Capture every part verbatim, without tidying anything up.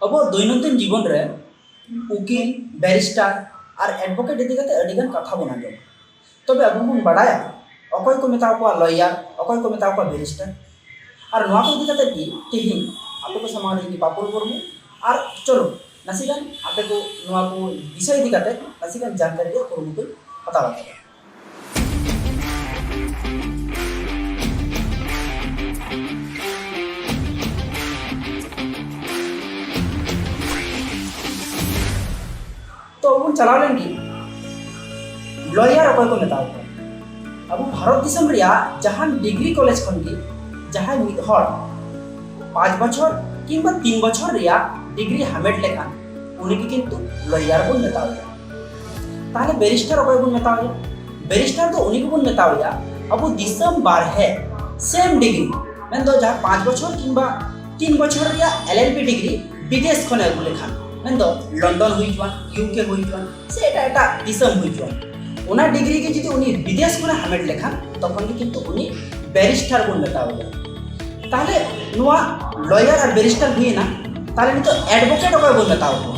ᱟᱵᱚᱣᱟᱜ ᱫᱳᱭᱱᱚᱱᱫᱤᱱ ᱡᱤᱵᱚᱱ ᱨᱮ ᱩᱠᱤᱞ, ᱵᱮᱨᱤᱥᱴᱟᱨ ᱟᱨ ᱮᱰᱵᱷᱳᱠᱮᱴ ᱤᱫᱤ ᱠᱟᱛᱮ ᱟᱹᱰᱤ ᱜᱟᱱ ᱠᱟᱛᱷᱟ ᱵᱚᱱ ᱟᱸᱡᱚᱢᱟ᱾ ᱛᱚᱵᱮ ᱟᱵᱚ ᱵᱚᱱ ᱵᱟᱲᱟᱭᱟ ᱚᱠᱚᱭ ᱠᱚ ᱢᱮᱛᱟ ᱠᱚᱣᱟ ᱞᱚᱭᱟᱨ, ᱚᱠᱚᱭ ᱠᱚ ᱢᱮᱛᱟ ᱠᱚᱣᱟ ᱵᱮᱨᱤᱥᱴᱟᱨ? ᱟᱨ ᱱᱚᱣᱟ ᱠᱚ ᱤᱫᱤ ᱠᱟᱛᱮ ᱜᱮ ᱛᱮᱦᱮᱧ ᱟᱯᱮ ᱠᱚ ᱥᱟᱢᱟᱝ ᱨᱮ ᱤᱧ ᱯᱟᱯᱚᱞ ᱢᱩᱨᱢᱩ ᱟᱨ ᱪᱚᱞᱚ ᱱᱟᱥᱮᱜᱟᱱ ᱟᱯᱮ ᱠᱚ ᱱᱚᱣᱟ ᱠᱚ ᱵᱤᱥᱚᱭ ᱤᱫᱤ ᱠᱟᱛᱮ ᱱᱟᱥᱮᱜᱟᱱ ᱡᱟᱱᱠᱟᱨᱤ ᱨᱮᱭᱟᱜ ᱠᱩᱨᱩᱢᱩᱴᱩ ᱦᱟᱛᱟᱣ ᱟᱠᱟᱫᱟ᱾ ᱛᱚ ᱵᱚᱱ ᱪᱟᱞᱟᱣ ᱞᱮᱱ ᱜᱮ, ᱞᱚᱭᱟᱨ ᱚᱠᱚᱭ ᱠᱚ ᱢᱮᱛᱟᱣ ᱠᱚᱣᱟ? ᱟᱵᱚ ᱵᱷᱟᱨᱚᱛ ᱫᱤᱥᱚᱢ ᱨᱮᱭᱟᱜ ᱡᱟᱦᱟᱱ ᱰᱤᱜᱽᱨᱤ ᱠᱚᱞᱮᱡᱽ ᱠᱷᱚᱱ ᱜᱮ ᱡᱟᱦᱟᱸᱭ ᱢᱤᱫ ᱦᱚᱲ ᱯᱟᱸᱪ ᱵᱚᱪᱷᱚᱨ ᱠᱤᱝᱵᱟ ᱛᱤᱱ ᱵᱚᱪᱷᱚᱨ ᱨᱮᱭᱟᱜ ᱰᱤᱜᱽᱨᱤ ᱦᱟᱢᱮᱴ ᱞᱮᱠᱷᱟᱱ ᱩᱱᱤ ᱜᱮ ᱠᱤᱱᱛᱩ ᱞᱚᱭᱟᱨ ᱵᱚᱱ ᱢᱮᱛᱟᱣ ᱮᱭᱟ᱾ ᱛᱟᱦᱞᱮ ᱵᱮᱨᱤᱥᱴᱟᱨ ᱚᱠᱚᱭ ᱵᱚᱱ ᱢᱮᱛᱟᱣ ᱮᱭᱟ? ᱵᱮᱨᱤᱥᱴᱟᱨ ᱫᱚ ᱩᱱᱤ ᱜᱮᱵᱚᱱ ᱢᱮᱛᱟᱣ ᱮᱭᱟ ᱟᱵᱚ ᱫᱤᱥᱚᱢ ᱵᱟᱨᱦᱮ ᱥᱮᱢ ᱰᱤᱜᱽᱨᱤ, ᱢᱮᱱᱫᱚ ᱡᱟᱦᱟᱸ ᱯᱟᱸᱪ ᱵᱚᱪᱷᱚᱨ ᱠᱤᱝᱵᱟ ᱛᱤᱱ ᱵᱚᱪᱷᱚᱨ ᱨᱮᱭᱟᱜ ᱮᱞ ᱮᱞ ᱵᱤ ᱰᱤᱜᱽᱨᱤ ᱵᱤᱫᱮᱥ ᱠᱷᱚᱱᱮ ᱟᱹᱜᱩ ᱞᱮᱠᱷᱟᱱ, ᱢᱮᱱᱫᱚ ᱞᱚᱱᱰᱚᱱ ᱦᱩᱭ ᱦᱚᱪᱚᱣᱟᱱ, ᱤᱭᱩ ᱠᱮ ᱦᱩᱭ ᱦᱚᱪᱚᱣᱟᱱ, ᱥᱮ ᱮᱴᱟᱜ ᱮᱴᱟᱜ ᱫᱤᱥᱚᱢ ᱦᱩᱭ ᱦᱚᱪᱚᱣᱟᱱ, ᱚᱱᱟ ᱰᱤᱜᱽᱨᱤ ᱜᱮ ᱡᱩᱫᱤ ᱩᱱᱤ ᱵᱤᱫᱮᱥ ᱠᱷᱚᱱᱮ ᱦᱟᱢᱮᱴ ᱞᱮᱠᱷᱟᱱ ᱛᱚᱠᱷᱚᱱ ᱜᱮ ᱠᱤᱱᱛᱩ ᱩᱱᱤ ᱵᱮᱨᱤᱥᱴᱟᱨ ᱵᱚᱱ ᱢᱮᱛᱟᱣ ᱮᱭᱟ᱾ ᱛᱟᱦᱞᱮ ᱱᱚᱣᱟ ᱞᱚᱭᱟᱨ ᱟᱨ ᱵᱮᱨᱤᱥᱴᱟᱨ ᱦᱩᱭᱮᱱᱟ, ᱛᱟᱦᱞᱮ ᱱᱤᱛᱚᱜ ᱮᱰᱵᱷᱳᱠᱮᱴ ᱚᱠᱚᱭ ᱵᱚᱱ ᱢᱮᱛᱟᱣ ᱠᱚᱣᱟ?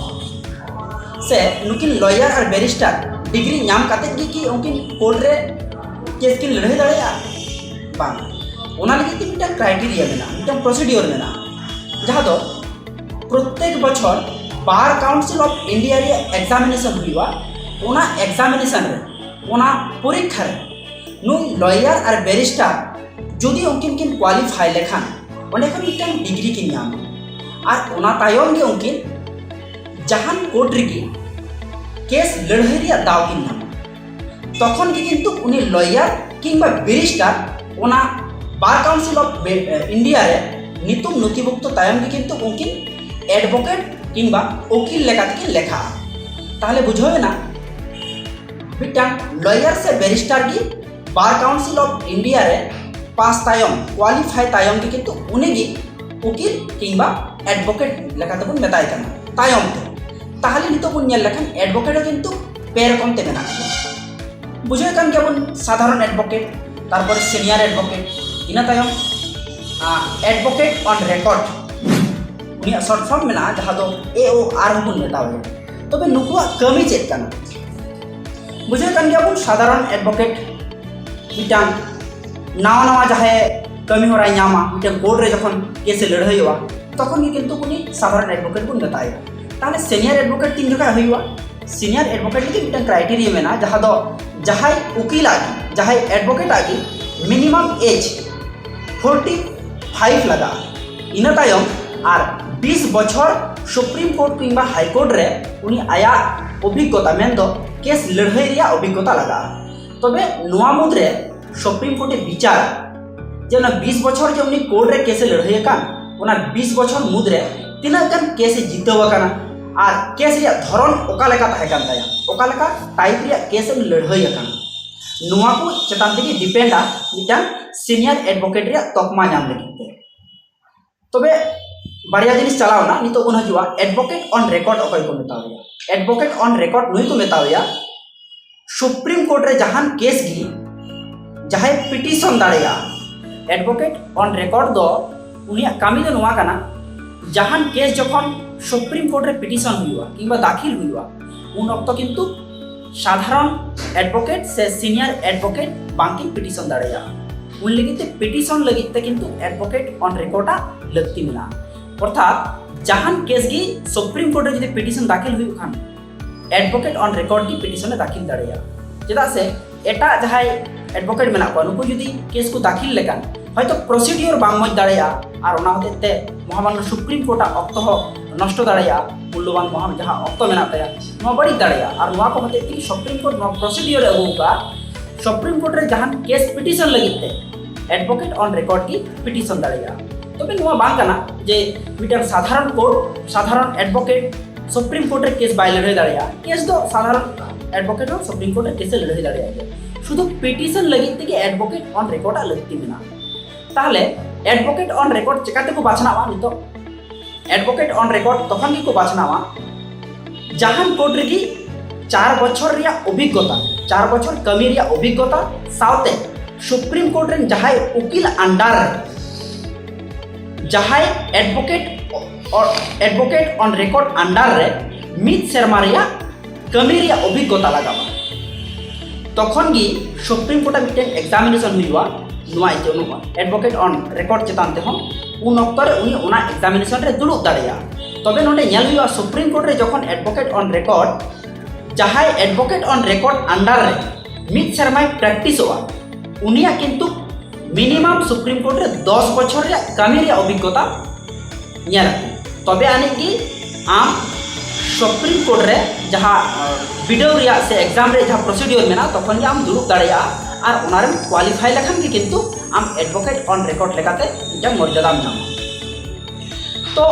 ᱥᱮ ᱱᱩᱠᱤᱱ ᱞᱚᱭᱟᱨ ᱟᱨ ᱵᱮᱨᱤᱥᱴᱟᱨ ᱰᱤᱜᱽᱨᱤ ᱧᱟᱢ ᱠᱟᱛᱮ ᱜᱮ ᱠᱤ ᱩᱱᱠᱤᱱ ᱠᱳᱨᱴ ᱨᱮ ᱠᱮᱥ ᱠᱤᱱ ᱞᱟᱹᱲᱦᱟᱹᱭ ᱫᱟᱲᱮᱭᱟᱜᱼᱟ? ᱵᱟᱝ᱾ ᱚᱱᱟ ᱞᱟᱹᱜᱤᱫ ᱛᱮ ᱢᱤᱫᱴᱟᱝ ᱠᱨᱟᱭᱴᱮᱨᱤᱭᱟ ᱢᱮᱱᱟᱜᱼᱟ, ᱢᱤᱫᱴᱟᱝ ᱯᱨᱚᱥᱤᱰᱤᱭᱳᱨ ᱢᱮᱱᱟᱜᱼᱟ, ᱡᱟᱦᱟᱸ ᱫᱚ ᱯᱨᱚᱛᱮᱠ ᱵᱚᱪᱷᱚᱨ ᱵᱟᱨ ᱠᱟᱣᱩᱱᱥᱤᱞ ᱚᱯᱷ ᱤᱱᱰᱤᱭᱟ ᱨᱮᱭᱟᱜ ᱮᱠᱡᱟᱢᱤᱱᱮᱥᱚᱱ ᱦᱩᱭᱩᱜᱼᱟ᱾ ᱚᱱᱟ ᱮᱠᱡᱟᱢᱤᱱᱮᱥᱚᱱ ᱨᱮ, ᱚᱱᱟ ᱯᱚᱨᱤᱠᱠᱷᱟ ᱨᱮ ᱱᱩᱭ ᱞᱚᱭᱟᱨ ᱟᱨ ᱵᱮᱨᱤᱥᱴᱟᱨ ᱡᱩᱫᱤ ᱩᱱᱠᱤᱱ ᱠᱤᱱ ᱠᱣᱟᱞᱤᱯᱷᱟᱭ ᱞᱮᱠᱷᱟᱱ ᱚᱸᱰᱮ ᱠᱷᱚᱱ ᱢᱤᱫᱴᱟᱝ ᱰᱤᱜᱽᱨᱤ ᱠᱤᱱ ᱧᱟᱢᱟ᱾ ᱟᱨ ᱚᱱᱟ ᱛᱟᱭᱚᱢ ᱜᱮ ᱩᱱᱠᱤᱱ ᱡᱟᱦᱟᱱ ᱠᱳᱨᱴ ᱨᱮᱜᱮ ᱠᱮᱥ ᱞᱟᱹᱲᱦᱟᱹᱭ ᱨᱮᱭᱟᱜ ᱫᱟᱣ ᱠᱤᱱ ᱧᱟᱢᱟ᱾ ᱛᱚᱠᱷᱚᱱ ᱜᱮ ᱠᱤᱱᱛᱩ ᱩᱱᱤ ᱞᱚᱭᱟᱨ ᱠᱤᱝᱵᱟ ᱵᱮᱨᱤᱥᱴᱟᱨ ᱚᱱᱟ ᱵᱟᱨ ᱠᱟᱣᱩᱱᱥᱤᱞ ᱚᱯᱷ ᱤᱱᱰᱤᱭᱟ ᱨᱮ ᱧᱩᱛᱩᱢ ᱱᱚᱛᱷᱤᱵᱷᱩᱠᱛᱚ ᱛᱟᱭᱚᱢ ᱜᱮ ᱠᱤᱱᱛᱩ ᱩᱱᱠᱤᱱ ᱮᱰᱵᱷᱳᱠᱮᱴ ᱠᱤᱝᱵᱟ ᱩᱠᱤᱞ ᱞᱮᱠᱟ ᱛᱮᱠᱤᱱ ᱞᱮᱠᱷᱟᱜᱼᱟ᱾ ᱛᱟᱦᱞᱮ ᱵᱩᱡᱷᱟᱹᱣ ᱮᱱᱟ, ᱢᱤᱫᱴᱟᱝ ᱞᱚᱭᱟᱨ ᱥᱮ ᱵᱮᱨᱤᱥᱴᱟᱨ ᱜᱮ ᱵᱟᱨ ᱠᱟᱣᱩᱱᱥᱤᱞ ᱚᱯᱷ ᱤᱱᱰᱤᱭᱟ ᱨᱮ ᱯᱟᱥ ᱛᱟᱭᱚᱢ, ᱠᱣᱟᱞᱤᱯᱷᱟᱭ ᱛᱟᱭᱚᱢ ᱜᱮ ᱠᱤᱱᱛᱩ ᱩᱱᱤ ᱜᱮ ᱩᱠᱤᱞ ᱠᱤᱝᱵᱟ ᱮᱰᱵᱷᱳᱠᱮᱴ ᱞᱮᱠᱟ ᱛᱮᱵᱚᱱ ᱢᱮᱛᱟᱭ ᱠᱟᱱᱟ ᱛᱟᱭᱚᱢ ᱛᱮ᱾ ᱛᱟᱦᱞᱮ ᱱᱤᱛᱚᱜ ᱵᱚᱱ ᱧᱮᱞ ᱞᱮᱠᱷᱟᱱ ᱮᱰᱵᱷᱳᱠᱮᱴ ᱦᱚᱸ ᱠᱤᱱᱛᱩ ᱯᱮ ᱨᱚᱠᱚᱢ ᱛᱮ ᱢᱮᱱᱟᱜ ᱠᱚᱣᱟ᱾ ᱵᱩᱡᱷᱟᱹᱣ ᱠᱟᱱ ᱜᱮᱭᱟᱵᱚᱱ, ᱥᱟᱫᱷᱟᱨᱚᱱ ᱮᱰᱵᱷᱳᱠᱮᱴ, ᱛᱟᱨᱯᱚᱨᱮ ᱥᱤᱱᱤᱭᱟᱨ ᱮᱰᱵᱷᱳᱠᱮᱴ, ᱤᱱᱟᱹ ᱛᱟᱭᱚᱢ advocate on record, ᱩᱱᱤᱭᱟᱜ ᱥᱚᱨᱴ ᱯᱷᱚᱨᱢ ᱢᱮᱱᱟᱜᱼᱟ, ᱡᱟᱦᱟᱸ ᱫᱚ ᱮ ᱳ ᱟᱨ ᱦᱚᱸᱵᱚᱱ ᱢᱮᱛᱟᱣᱟᱭᱟ᱾ ᱛᱚᱵᱮ ᱱᱩᱠᱩᱣᱟᱜ ᱠᱟᱹᱢᱤ ᱪᱮᱫ ᱠᱟᱱᱟ? ᱵᱩᱡᱷᱟᱹᱣ ᱠᱟᱱ ᱜᱮᱭᱟᱵᱚᱱ, ᱥᱟᱫᱷᱟᱨᱚᱱ ᱮᱰᱵᱷᱳᱠᱮᱴ ᱢᱤᱫᱴᱟᱝ ᱱᱟᱣᱟ ᱱᱟᱣᱟ ᱡᱟᱦᱟᱸᱭ ᱠᱟᱹᱢᱤ ᱦᱚᱨᱟᱭ ᱧᱟᱢᱟ, ᱢᱤᱫᱴᱟᱝ ᱠᱳᱨᱴ ᱨᱮ ᱡᱚᱠᱷᱚᱱ ᱠᱮᱥ ᱮ ᱞᱟᱹᱲᱦᱟᱹᱭᱚᱜᱼᱟ, ᱛᱚᱠᱷᱚᱱ ᱜᱮ ᱠᱤᱱᱛᱩ ᱩᱱᱤ ᱥᱟᱫᱷᱟᱨᱚᱱ ᱮᱰᱵᱷᱳᱠᱮᱴ ᱵᱚᱱ ᱢᱮᱛᱟᱭᱟ᱾ ᱛᱟᱦᱚᱞᱮ ᱥᱤᱱᱤᱭᱟᱨ ᱮᱰᱵᱷᱳᱠᱮᱴ ᱛᱤᱱ ᱡᱚᱠᱷᱚᱱ ᱦᱩᱭᱩᱜᱼᱟ? ᱥᱤᱱᱤᱭᱟᱨ ᱮᱰᱵᱷᱳᱠᱮᱴ ᱞᱟᱹᱜᱤᱫ ᱢᱤᱫᱴᱟᱝ ᱠᱨᱟᱭᱴᱮᱨᱤᱭᱟ ᱢᱮᱱᱟᱜᱼᱟ, ᱡᱟᱦᱟᱸ ᱫᱚ ᱡᱟᱦᱟᱸᱭ ᱩᱠᱤᱞᱟᱜ ᱜᱮ, ᱡᱟᱦᱟᱸᱭ ᱮᱰᱵᱷᱳᱠᱮᱴᱟᱜ ᱜᱮ ᱢᱤᱱᱤᱢᱟᱢ ᱮᱡᱽ ᱯᱷᱳᱨᱴᱤ ᱯᱷᱟᱭᱤᱵᱷ ᱞᱟᱜᱟᱜᱼᱟ᱾ ᱤᱱᱟᱹ ᱛᱟᱭᱚᱢ ᱟᱨ ᱵᱤᱥ ᱵᱚᱪᱷᱚᱨ ᱥᱩᱯᱨᱤᱢ ᱠᱳᱨᱴ ᱠᱤᱝᱵᱟ ᱦᱟᱭ ᱠᱳᱨᱴ ᱨᱮ ᱩᱱᱤ ᱟᱭᱟᱜ ᱚᱵᱷᱤᱜᱽᱜᱚᱛᱟ, ᱢᱮᱱᱫᱚ ᱠᱮᱥ ᱞᱟᱹᱲᱦᱟᱹᱭ ᱨᱮᱭᱟᱜ ᱚᱵᱷᱤᱜᱽᱜᱚᱛᱟ ᱞᱟᱜᱟᱜᱼᱟ᱾ ᱛᱚᱵᱮ ᱱᱚᱣᱟ ᱢᱩᱫᱽᱨᱮ ᱥᱩᱯᱨᱤᱢ ᱠᱳᱨᱴ ᱮ ᱵᱤᱪᱟᱨᱟ ᱡᱮ ᱚᱱᱟ ᱵᱤᱥ ᱵᱚᱪᱷᱚᱨ ᱡᱮ ᱩᱱᱤ ᱠᱳᱨᱴ ᱨᱮ ᱠᱮᱥ ᱮ ᱞᱟᱹᱲᱦᱟᱹᱭ ᱟᱠᱟᱱ, ᱚᱱᱟ ᱵᱤᱥ ᱵᱚᱪᱷᱚᱨ ᱢᱩᱫᱽᱨᱮ ᱛᱤᱱᱟᱹᱜ ᱜᱟᱱ ᱠᱮᱥ ᱮ ᱡᱤᱛᱟᱹᱣ ᱟᱠᱟᱱᱟ ᱟᱨ ᱠᱮᱥ ᱨᱮᱭᱟᱜ ᱫᱷᱚᱨᱚᱱ ᱚᱠᱟ ᱞᱮᱠᱟ ᱛᱟᱦᱮᱸ ᱠᱟᱱ ᱛᱟᱭᱟ, ᱚᱠᱟ ᱞᱮᱠᱟ ᱴᱟᱭᱤᱯ ᱨᱮᱭᱟᱜ ᱠᱮᱥ ᱮᱢ ᱞᱟᱹᱲᱦᱟᱹᱭ ᱟᱠᱟᱱᱟ, ᱱᱚᱣᱟ ᱠᱚ ᱪᱮᱛᱟᱱ ᱛᱮᱜᱮ ᱰᱤᱯᱮᱱᱰᱟ ᱢᱤᱫᱴᱟᱝ ᱥᱤᱱᱤᱭᱟᱨ ᱮᱰᱵᱷᱳᱠᱮᱴ ᱨᱮᱭᱟᱜ ᱛᱚᱠᱢᱟ ᱧᱟᱢ ᱞᱟᱹᱜᱤᱫ ᱛᱮ᱾ ᱛᱚᱵᱮ ᱵᱟᱨᱭᱟ ᱡᱤᱱᱤᱥ ᱪᱟᱞᱟᱣ ᱮᱱᱟ, ᱱᱤᱛᱚᱜ ᱵᱚᱱ ᱦᱤᱡᱩᱜᱼᱟ ᱮᱰᱵᱷᱳᱠᱮᱴ ᱚᱱ ᱨᱮᱠᱚᱨᱰ ᱚᱠᱚᱭ ᱠᱚ ᱢᱮᱛᱟᱣᱟᱭᱟ᱾ ᱮᱰᱵᱷᱳᱠᱮᱴ ᱚᱱ ᱨᱮᱠᱚᱨᱰ ᱱᱩᱭ ᱠᱚ ᱢᱮᱛᱟᱣᱟᱭᱟ ᱥᱩᱯᱨᱤᱢ ᱠᱳᱨᱴ ᱨᱮ ᱡᱟᱦᱟᱱ ᱠᱮᱥ ᱜᱮ ᱡᱟᱦᱟᱸᱭ ᱯᱤᱴᱤᱥᱚᱱ ᱫᱟᱲᱮᱭᱟᱜᱼᱟ᱾ ᱮᱰᱵᱷᱳᱠᱮᱴ ᱚᱱ ᱨᱮᱠᱚᱨᱰ ᱫᱚ ᱩᱱᱤᱭᱟᱜ ᱠᱟᱹᱢᱤ ᱫᱚ ᱱᱚᱣᱟ ᱠᱟᱱᱟ, ᱡᱟᱦᱟᱱ ᱠᱮᱥ ᱡᱚᱠᱷᱚᱱ ᱥᱩᱯᱨᱤᱢ ᱠᱳᱨᱴ ᱨᱮ ᱯᱤᱴᱤᱥᱚᱱ ᱦᱩᱭᱩᱜᱼᱟ ᱠᱤᱝᱵᱟ ᱫᱟᱹᱠᱷᱤᱞ ᱦᱩᱭᱩᱜᱼᱟ, ᱩᱱ ᱚᱠᱛᱚ ᱠᱤᱱᱛᱩ ᱥᱟᱫᱷᱟᱨᱚᱱ ᱮᱰᱵᱷᱳᱠᱮᱴ ᱥᱮ ᱥᱤᱱᱤᱭᱟᱨ ᱮᱰᱵᱷᱳᱠᱮᱴ ᱵᱟᱝᱠᱤᱱ ᱯᱤᱴᱤᱥᱚᱱ ᱫᱟᱲᱮᱭᱟᱜᱼᱟ᱾ ᱩᱱ ᱞᱟᱹᱜᱤᱫ ᱛᱮ ᱯᱤᱴᱤᱥᱚᱱ ᱞᱟᱹᱜᱤᱫ ᱛᱮ ᱠᱤᱱᱛᱩ ᱮᱰᱵᱷᱳᱠᱮᱴ ᱚᱱ ᱨᱮᱠᱚᱨᱰ ᱟᱜ ᱞᱟᱹᱠᱛᱤ ᱢᱮᱱᱟᱜᱼᱟ᱾ ᱚᱨᱛᱷᱟᱛ ᱡᱟᱦᱟᱱ ᱠᱮᱥ ᱜᱮ ᱥᱩᱯᱨᱤᱢ ᱠᱳᱨᱴ ᱨᱮ ᱡᱩᱫᱤ ᱯᱤᱴᱤᱥᱚᱱ ᱫᱟᱹᱠᱷᱤᱞ ᱦᱩᱭᱩᱜ ᱠᱷᱟᱱ, ᱮᱰᱵᱷᱳᱠᱮᱴ ᱚᱱ ᱨᱮᱠᱚᱨᱰ ᱜᱮ ᱯᱤᱴᱤᱥᱚᱱ ᱮ ᱫᱟᱹᱠᱷᱤᱞ ᱫᱟᱲᱮᱭᱟᱜᱼᱟ᱾ ᱪᱮᱫᱟᱜ ᱥᱮ ᱮᱴᱟᱜ ᱡᱟᱦᱟᱸᱭ ᱮᱰᱵᱷᱳᱠᱮᱴ ᱢᱮᱱᱟᱜ ᱠᱚᱣᱟ, ᱱᱩᱠᱩ ᱡᱩᱫᱤ ᱠᱮᱥ ᱠᱚ ᱫᱟᱹᱠᱷᱤᱞ ᱞᱮᱠᱷᱟᱱ, ᱦᱚᱭᱛᱚ ᱯᱨᱚᱥᱤᱰᱤᱭᱳᱨ ᱵᱟᱝ ᱢᱚᱡᱽ ᱫᱟᱲᱮᱭᱟᱜᱼᱟ, ᱟᱨ ᱚᱱᱟ ᱦᱚᱛᱮᱡ ᱛᱮ ᱢᱚᱦᱟᱢᱟᱱᱱᱚ ᱥᱩᱯᱨᱤᱢ ᱠᱳᱨᱴ ᱟᱜ ᱚᱠᱛᱚ ᱦᱚᱸ ᱱᱚᱥᱴᱚ ᱫᱟᱲᱮᱭᱟᱜᱼᱟ, ᱢᱩᱞᱞᱚᱵᱟᱱ ᱢᱚᱦᱟ ᱡᱟᱦᱟᱸ ᱚᱠᱛᱚ ᱢᱮᱱᱟᱜ ᱛᱟᱭᱟ, ᱱᱚᱣᱟ ᱵᱟᱹᱲᱤᱡ ᱫᱟᱲᱮᱭᱟᱜᱼᱟ᱾ ᱟᱨ ᱱᱚᱣᱟ ᱠᱚ ᱦᱚᱛᱮᱡ ᱛᱮᱜᱮ ᱥᱩᱯᱨᱤᱢ ᱠᱳᱨᱴ ᱱᱚᱣᱟ ᱯᱨᱚᱥᱤᱰᱤᱭᱳᱨ ᱮ ᱟᱹᱜᱩ ᱟᱠᱟᱫᱼᱟ᱾ ᱥᱩᱯᱨᱤᱢ ᱠᱳᱨᱴ ᱨᱮ ᱡᱟᱦᱟᱱ ᱠᱮᱥ ᱯᱤᱴᱤᱥᱚᱱ ᱞᱟᱹᱜᱤᱫ ᱛᱮ ᱮᱰᱵᱷᱳᱠᱮᱴ ᱚᱱ ᱨᱮᱠᱚᱨᱰ ᱜᱮ ᱯᱤᱴᱤᱥᱚᱱ ᱫᱟᱲᱮᱭᱟᱜᱼᱟ᱾ ᱛᱚᱵᱮ ᱱᱚᱣᱟ ᱵᱟᱝ ᱠᱟᱱᱟ ᱡᱮ ᱢᱤᱫᱴᱟᱝ ᱥᱟᱫᱷᱟᱨᱚᱱ ᱠᱳᱨᱴ, ᱥᱟᱫᱷᱟᱨᱚᱱ ᱮᱰᱵᱷᱳᱠᱮᱴ ᱥᱩᱯᱨᱤᱢ ᱠᱳᱨᱴ ᱨᱮ ᱠᱮᱥ ᱵᱟᱭ ᱞᱟᱹᱲᱦᱟᱹᱭ ᱫᱟᱲᱮᱭᱟᱜᱼᱟ᱾ ᱠᱮᱥ ᱫᱚ ᱥᱟᱫᱷᱟᱨᱚᱱ ᱮᱰᱵᱷᱳᱠᱮᱴ ᱦᱚᱸ ᱥᱩᱯᱨᱤᱢ ᱠᱳᱨᱴ ᱨᱮ ᱠᱮᱥ ᱮ ᱞᱟᱹᱲᱦᱟᱹᱭ ᱫᱟᱲᱮᱭᱟᱜ ᱜᱮᱭᱟ᱾ ᱥᱩᱫᱷᱩ ᱯᱤᱴᱤᱥᱚᱱ ᱞᱟᱹᱜᱤᱫ ᱛᱮᱜᱮ ᱮᱰᱵᱷᱳᱠᱮᱴ ᱚᱱ ᱨᱮᱠᱚᱨᱰ ᱟᱜ ᱞᱟᱹᱠᱛᱤ ᱢᱮᱱᱟᱜᱼᱟ᱾ ᱛᱟᱦᱚᱞᱮ ᱮᱰᱵᱷᱳᱠᱮᱴ ᱚᱱ ᱨᱮᱠᱚᱨᱰ ᱪᱮᱠᱟ ᱛᱮᱠᱚ ᱵᱟᱪᱷᱱᱟᱣᱟ? ᱱᱤᱛᱚᱜ ᱮᱰᱵᱷᱳᱠᱮᱴ ᱚᱱ ᱨᱮᱠᱚᱨᱰ ᱛᱚᱠᱷᱚᱱ ᱜᱮᱠᱚ ᱵᱟᱪᱷᱱᱟᱣᱟ ᱡᱟᱦᱟᱱ ᱠᱳᱨᱴ ᱨᱮᱜᱮ ᱪᱟᱨ ᱵᱚᱪᱷᱚᱨ ᱨᱮᱭᱟᱜ ᱚᱵᱷᱤᱜᱽᱜᱚᱛᱟ, ᱪᱟᱨ ᱵᱚᱪᱷᱚᱨ ᱠᱟᱹᱢᱤ ᱨᱮᱭᱟᱜ ᱚᱵᱷᱤᱜᱽᱜᱚᱛᱟ ᱥᱟᱶᱛᱮ ᱥᱩᱯᱨᱤᱢ ᱠᱳᱨᱴ ᱨᱮᱱ ᱡᱟᱦᱟᱸᱭ ᱩᱠᱤᱞ ᱟᱱᱰᱟᱨ ᱨᱮ ᱡᱟᱦᱟᱸᱭ ᱮᱰᱵᱷᱳᱠᱮᱴ ᱮᱰᱵᱷᱳᱠᱮᱴ ᱚᱱ ᱨᱮᱠᱚᱨᱰ ᱟᱱᱰᱟᱨ ᱨᱮ ᱢᱤᱫ ᱥᱮᱨᱢᱟ ᱨᱮᱭᱟᱜ ᱠᱟᱹᱢᱤ ᱨᱮᱭᱟᱜ ᱚᱵᱷᱤᱜᱽᱜᱚᱛᱟ ᱞᱟᱜᱟᱜᱼᱟ᱾ ᱛᱚᱠᱷᱚᱱ ᱜᱮ ᱥᱩᱯᱨᱤᱢ ᱠᱳᱨᱴ ᱨᱮ ᱢᱤᱫᱴᱮᱱ ᱮᱠᱡᱟᱢᱤᱱᱮᱥᱚᱱ ᱦᱩᱭᱩᱜᱼᱟ ᱱᱚᱣᱟ ᱤᱭᱟᱹ ᱱᱚᱣᱟ ᱮᱰᱵᱷᱳᱠᱮᱴ ᱚᱱ ᱨᱮᱠᱚᱨᱰ ᱪᱮᱛᱟᱱ ᱛᱮᱦᱚᱸ᱾ ᱩᱱ ᱚᱠᱛᱚ ᱨᱮ ᱩᱱᱤ ᱚᱱᱟ ᱮᱠᱡᱟᱢᱤᱱᱮᱥᱚᱱ ᱨᱮ ᱫᱩᱲᱩᱵ ᱫᱟᱲᱮᱭᱟᱜᱼᱟ᱾ ᱛᱚᱵᱮ ᱱᱚᱰᱮ ᱧᱮᱞ ᱦᱩᱭᱩᱜᱼᱟ, ᱥᱩᱯᱨᱤᱢ ᱠᱳᱨᱴ ᱨᱮ ᱡᱚᱠᱷᱚᱱ ᱮᱰᱵᱷᱳᱠᱮᱴ ᱚᱱ ᱨᱮᱠᱚᱨᱰ ᱡᱟᱦᱟᱸᱭ ᱮᱰᱵᱷᱳᱠᱮᱴ ᱚᱱ ᱨᱮᱠᱚᱨᱰ ᱟᱱᱰᱟᱨ ᱨᱮ ᱢᱤᱫ ᱥᱮᱨᱢᱟᱭ ᱯᱨᱮᱠᱴᱤᱥᱚᱜᱼᱟ, ᱩᱱᱤᱭᱟᱜ ᱠᱤᱱᱛᱩ ᱢᱤᱱᱤᱢᱟᱢ ᱥᱩᱯᱨᱤᱢ ᱠᱳᱨᱴ ᱨᱮ ᱫᱚᱥ ᱵᱚᱪᱷᱚᱨ ᱨᱮᱭᱟᱜ ᱠᱟᱹᱢᱤ ᱨᱮᱭᱟᱜ ᱚᱵᱷᱤᱜᱽᱜᱚᱛᱟ ᱧᱮᱞ ᱟᱠᱚ᱾ ᱛᱚᱵᱮ ᱟᱹᱱᱤᱡ ᱜᱮ ᱟᱢ ᱥᱩᱯᱨᱤᱢ ᱠᱳᱨᱴ ᱨᱮ ᱡᱟᱦᱟᱸ ᱵᱤᱰᱟᱹᱣ ᱨᱮᱭᱟᱜ ᱥᱮ ᱮᱠᱡᱟᱢ ᱨᱮ ᱡᱟᱦᱟᱸ ᱯᱨᱚᱥᱤᱰᱤᱭᱳᱨ ᱢᱮᱱᱟᱜᱼᱟ, ᱛᱚᱠᱷᱚᱱ ᱜᱮ ᱟᱢ ᱫᱩᱲᱩᱵ ᱫᱟᱲᱮᱭᱟᱜᱼᱟ᱾ ᱟᱨ ᱚᱱᱟᱨᱮᱢ ᱠᱳᱣᱟᱞᱤᱯᱷᱟᱭ ᱞᱮᱠᱷᱟᱱ ᱜᱮ ᱠᱤᱱᱛᱩ ᱟᱢ ᱮᱰᱵᱷᱳᱠᱮᱴ ᱚᱱ ᱨᱮᱠᱚᱨᱰ ᱞᱮᱠᱟᱛᱮ ᱢᱤᱫᱴᱟᱝ ᱢᱚᱨᱡᱟᱫᱟᱢ ᱧᱟᱢᱟ᱾ ᱛᱚ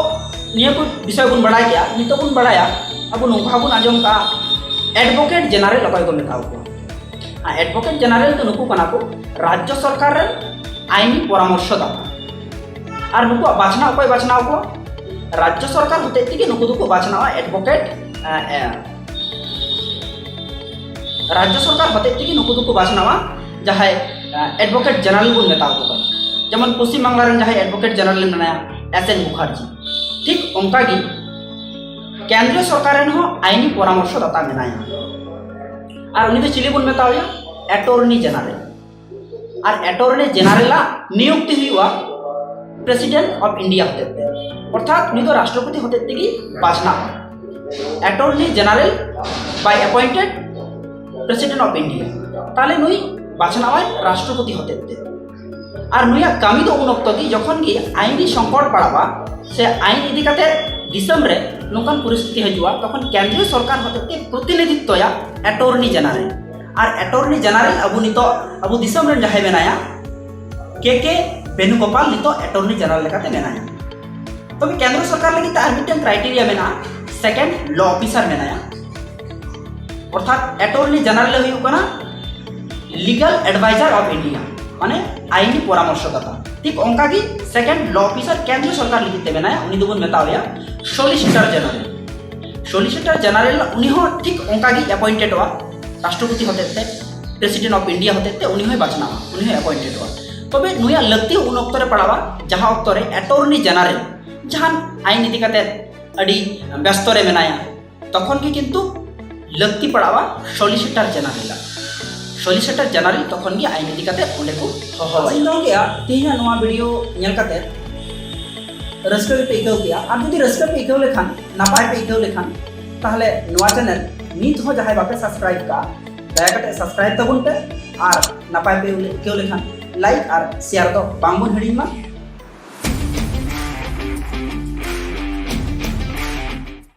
ᱱᱤᱭᱟᱹ ᱠᱚ ᱵᱤᱥᱚᱭ ᱵᱚᱱ ᱵᱟᱲᱟᱭ ᱠᱮᱜᱼᱟ᱾ ᱱᱤᱛᱚᱜ ᱵᱚᱱ ᱵᱟᱲᱟᱭᱟ, ᱟᱵᱚ ᱱᱚᱝᱠᱟ ᱦᱚᱸᱵᱚᱱ ᱟᱸᱡᱚᱢ ᱠᱟᱜᱼᱟ, ᱮᱰᱵᱷᱳᱠᱮᱴ ᱡᱮᱱᱟᱨᱮᱞ ᱚᱠᱚᱭ ᱠᱚ ᱢᱮᱛᱟᱣ ᱠᱚᱣᱟ? ᱟᱨ ᱮᱰᱵᱷᱳᱠᱮᱴ ᱡᱮᱱᱟᱨᱮᱞ ᱫᱚ ᱱᱩᱠᱩ ᱠᱟᱱᱟ ᱠᱚ ᱨᱟᱡᱽᱡᱚ ᱥᱚᱨᱠᱟᱨ ᱨᱮᱱ ᱟᱭᱤᱱᱤ ᱯᱚᱨᱟᱢᱚᱨᱥᱚ ᱫᱟᱛᱟ᱾ ᱟᱨ ᱱᱩᱠᱩᱣᱟᱜ ᱵᱟᱪᱷᱱᱟᱣ ᱚᱠᱚᱭ ᱵᱟᱪᱷᱱᱟᱣ ᱠᱚᱣᱟ? ᱨᱟᱡᱽᱡᱚ ᱥᱚᱨᱠᱟᱨ ᱦᱚᱛᱮᱡ ᱛᱮᱜᱮ ᱱᱩᱠᱩ ᱫᱚᱠᱚ ᱵᱟᱪᱷᱱᱟᱣᱟ ᱮᱰᱵᱷᱳᱠᱮᱴ ᱨᱟᱡᱽᱡᱚ ᱥᱚᱨᱠᱟᱨ ᱦᱚᱛᱮᱡ ᱛᱮᱜᱮ ᱱᱩᱠᱩ ᱫᱚᱠᱚ ᱵᱟᱪᱷᱱᱟᱣᱟ, ᱡᱟᱦᱟᱸᱭ ᱮᱰᱵᱷᱳᱠᱮᱴ ᱡᱮᱱᱟᱨᱮᱞ ᱵᱚᱱ ᱢᱮᱛᱟᱣ ᱠᱚ ᱠᱟᱱᱟ᱾ ᱡᱮᱢᱚᱱ ᱯᱚᱥᱪᱤᱢ ᱵᱟᱝᱞᱟ ᱨᱮᱱ ᱡᱟᱦᱟᱸᱭ ᱮᱰᱵᱷᱳᱠᱮᱴ ᱡᱮᱱᱟᱨᱮᱞ ᱢᱮᱱᱟᱭᱟ, ᱮᱥ ᱮᱱ ᱢᱩᱠᱷᱟᱨᱡᱤ, ᱴᱷᱤᱠ ᱚᱱᱠᱟ ᱜᱮ ᱠᱮᱱᱫᱨᱤᱭᱚ ᱥᱚᱨᱠᱟᱨ ᱨᱮᱱ ᱦᱚᱸ ᱟᱭᱤᱱᱤ ᱯᱚᱨᱟᱢᱚᱨᱥᱚ ᱫᱟᱛᱟ ᱢᱮᱱᱟᱭᱟ᱾ ᱟᱨ ᱩᱱᱤ ᱫᱚ ᱪᱤᱞᱤ ᱵᱚᱱ ᱢᱮᱛᱟᱣᱟᱭᱟ? ᱮᱴᱚᱨᱱᱤ ᱡᱮᱱᱟᱨᱮᱞ᱾ ᱟᱨ ᱮᱴᱚᱨᱱᱤ ᱡᱮᱱᱟᱨᱮᱞᱟᱜ ᱱᱤᱭᱩᱠᱛᱤ ᱦᱩᱭᱩᱜᱼᱟ ᱯᱨᱮᱥᱤᱰᱮᱱᱴ ᱚᱯᱷ ᱤᱱᱰᱤᱭᱟ ᱦᱚᱛᱮᱡ ᱛᱮ, ᱚᱨᱛᱷᱟᱛ ᱩᱱᱤ ᱫᱚ ᱨᱟᱥᱴᱨᱚᱯᱚᱛᱤ ᱦᱚᱛᱮᱡ ᱛᱮᱜᱮ ᱵᱟᱪᱷᱱᱟᱣ᱾ Attorney General by appointed President of India, ᱛᱟᱦᱞᱮ ᱱᱩᱭ ᱵᱟᱪᱷᱱᱟᱣᱟᱭ ᱨᱟᱥᱴᱨᱚᱯᱚᱛᱤ ᱦᱚᱛᱮᱡ ᱛᱮ᱾ ᱟᱨ ᱱᱩᱭᱟᱜ ᱠᱟᱹᱢᱤ ᱫᱚ ᱩᱱ ᱚᱠᱛᱚ ᱜᱮ ᱡᱚᱠᱷᱚᱱ ᱜᱮ ᱟᱭᱤᱱᱤ ᱥᱚᱝᱠᱚᱴ ᱯᱟᱲᱟᱜᱼᱟ ᱥᱮ ᱟᱭᱤᱱ ᱤᱫᱤ ᱠᱟᱛᱮ ᱫᱤᱥᱚᱢ ᱨᱮ ᱱᱚᱝᱠᱟᱱ ᱯᱚᱨᱤᱥᱛᱷᱤᱛᱤ ᱦᱤᱡᱩᱜᱼᱟ, ᱛᱚᱠᱷᱚᱱ ᱠᱮᱱᱫᱨᱤᱭᱚ ᱥᱚᱨᱠᱟᱨ ᱦᱚᱛᱮᱡ ᱛᱮ ᱯᱨᱚᱛᱤᱱᱤᱫᱷᱤᱛᱛᱚᱭᱟ ᱮᱴᱚᱨᱱᱤ ᱡᱮᱱᱟᱨᱮᱞ᱾ ᱟᱨ ᱮᱴᱚᱨᱱᱤ ᱡᱮᱱᱟᱨᱮᱞ ᱟᱵᱚ ᱱᱤᱛᱚᱜ ᱟᱵᱚ ᱫᱤᱥᱚᱢ ᱨᱮᱱ ᱡᱟᱦᱟᱸᱭ ᱢᱮᱱᱟᱭᱟ, ᱠᱮ ᱠᱮ ᱵᱮᱱᱩᱜᱳᱯᱟᱞ ᱱᱤᱛᱚᱜ ᱮᱴᱚᱨᱱᱤ ᱡᱮᱱᱟᱨᱮᱞ ᱞᱮᱠᱟᱛᱮ ᱢᱮᱱᱟᱭᱟ᱾ ᱛᱚᱵᱮ ᱠᱮᱱᱫᱨᱚ ᱥᱚᱨᱠᱟᱨ ᱞᱟᱹᱜᱤᱫ ᱛᱮ ᱟᱨ ᱢᱤᱫᱴᱮᱱ ᱠᱨᱟᱭᱴᱮᱨᱤᱭᱟ ᱢᱮᱱᱟᱜᱼᱟ, ᱥᱮᱠᱮᱱᱰ ᱞᱚ ᱚᱯᱷᱤᱥᱟᱨ ᱢᱮᱱᱟᱭᱟ᱾ ᱚᱨᱛᱷᱟᱛ ᱮᱴᱚᱨᱱᱤ ᱡᱮᱱᱟᱨᱮᱞ ᱦᱩᱭᱩᱜ ᱠᱟᱱᱟ ᱞᱤᱜᱟᱞ ᱮᱰᱵᱟᱭᱡᱟᱨ ᱚᱯᱷ ᱤᱱᱰᱤᱭᱟ, ᱢᱟᱱᱮ ᱟᱭᱤᱱᱤ ᱯᱚᱨᱟᱢᱚᱨᱥᱚ ᱫᱟᱛᱟ᱾ ᱴᱷᱤᱠ ᱚᱱᱠᱟ ᱜᱮ ᱥᱮᱠᱮᱱᱰ ᱞᱚ ᱚᱯᱷᱤᱥᱟᱨ ᱠᱮᱱᱫᱨᱚ ᱥᱚᱨᱠᱟᱨ ᱞᱟᱹᱜᱤᱫ ᱛᱮ ᱢᱮᱱᱟᱭᱟ, ᱩᱱᱤ ᱫᱚᱵᱚᱱ ᱢᱮᱛᱟᱣᱟᱭᱟ ᱥᱚᱞᱤᱥᱤᱴᱟᱨ ᱡᱮᱱᱟᱨᱮᱞ᱾ ᱥᱚᱞᱤᱥᱤᱴᱟᱨ ᱡᱮᱱᱟᱨᱮᱞ ᱩᱱᱤ ᱦᱚᱸ ᱴᱷᱤᱠ ᱚᱱᱠᱟ ᱜᱮ ᱮᱯᱚᱭᱮᱱᱴᱮᱰᱚᱜᱼᱟ ᱨᱟᱥᱴᱨᱚᱯᱚᱛᱤ ᱦᱚᱛᱮᱡ ᱛᱮ, ᱯᱨᱮᱥᱤᱰᱮᱱᱴ ᱚᱯᱷ ᱤᱱᱰᱤᱭᱟ ᱦᱚᱛᱮᱡ ᱛᱮ ᱩᱱᱤ ᱦᱚᱸᱭ ᱵᱟᱪᱷᱱᱟᱣᱟ, ᱩᱱᱤ ᱦᱚᱸᱭ ᱮᱯᱚᱭᱮᱱᱴᱮᱰᱚᱜᱼᱟ᱾ ᱛᱚᱵᱮ ᱱᱩᱭᱟᱜ ᱞᱟᱹᱠᱛᱤ ᱩᱱ ᱚᱠᱛᱚ ᱨᱮ ᱯᱟᱲᱟᱣᱟ ᱡᱟᱦᱟᱸ ᱚᱠᱛᱚ ᱨᱮ ᱮᱴᱚᱨᱱᱤ ᱡᱮᱱᱟᱨᱮᱞ ᱡᱟᱦᱟᱱ ᱟᱭᱤᱱ ᱤᱫᱤ ᱠᱟᱛᱮ ᱟᱹᱰᱤ ᱵᱮᱥᱛᱚ ᱨᱮ ᱢᱮᱱᱟᱭᱟ, ᱛᱚᱠᱷᱚᱱ ᱜᱮ ᱠᱤᱱᱛᱩ ᱞᱟᱹᱠᱛᱤ ᱯᱟᱲᱟᱜᱼᱟ ᱥᱚᱞᱤᱥᱤᱴᱟᱨ ᱡᱮᱱᱟᱨᱮᱞ᱾ ᱥᱚᱞᱤᱥᱤᱴᱟᱨ ᱡᱮᱱᱟᱨᱮᱞ ᱛᱚᱠᱷᱚᱱ ᱜᱮ ᱟᱭᱤᱱ ᱤᱫᱤ ᱠᱟᱛᱮ ᱚᱸᱰᱮ ᱠᱚ ᱦᱚᱦᱚ ᱟᱭᱟ᱾ ᱛᱮᱦᱮᱧᱟᱜ ᱱᱚᱣᱟ ᱵᱷᱤᱰᱤᱭᱳ ᱧᱮᱞ ᱠᱟᱛᱮ ᱨᱟᱹᱥᱠᱟᱹ ᱜᱮᱯᱮ ᱟᱹᱭᱠᱟᱹᱣ ᱠᱮᱭᱟ᱾ ᱟᱨ ᱡᱩᱫᱤ ᱨᱟᱹᱥᱠᱟᱹ ᱯᱮ ᱟᱹᱭᱠᱟᱹᱣ ᱞᱮᱠᱷᱟᱱ, ᱱᱟᱯᱟᱭ ᱯᱮ ᱟᱹᱭᱠᱟᱹᱣ ᱞᱮᱠᱷᱟᱱ, ᱛᱟᱦᱚᱞᱮ ᱱᱚᱣᱟ ᱪᱮᱱᱮᱞ ᱱᱤᱛ ᱦᱚᱸ ᱡᱟᱦᱟᱸᱭ ᱵᱟᱯᱮ ᱥᱟᱵᱥᱠᱨᱟᱭᱤᱵ ᱠᱟᱜᱼᱟ, ᱫᱟᱭᱟ ᱠᱟᱛᱮ ᱥᱟᱵᱥᱠᱨᱟᱭᱤᱵ ᱛᱟᱵᱚᱱ ᱯᱮ᱾ ᱟᱨ ᱱᱟᱯᱟᱭ ᱯᱮ ᱟᱹᱭᱠᱟᱹᱣ ᱞᱮᱠᱷᱟᱱ ᱞᱟᱭᱤᱠ ᱟᱨ ᱥᱮᱭᱟᱨ ᱫᱚ ᱵᱟᱝᱵᱚᱱ ᱦᱤᱲᱤᱧ ᱢᱟ᱾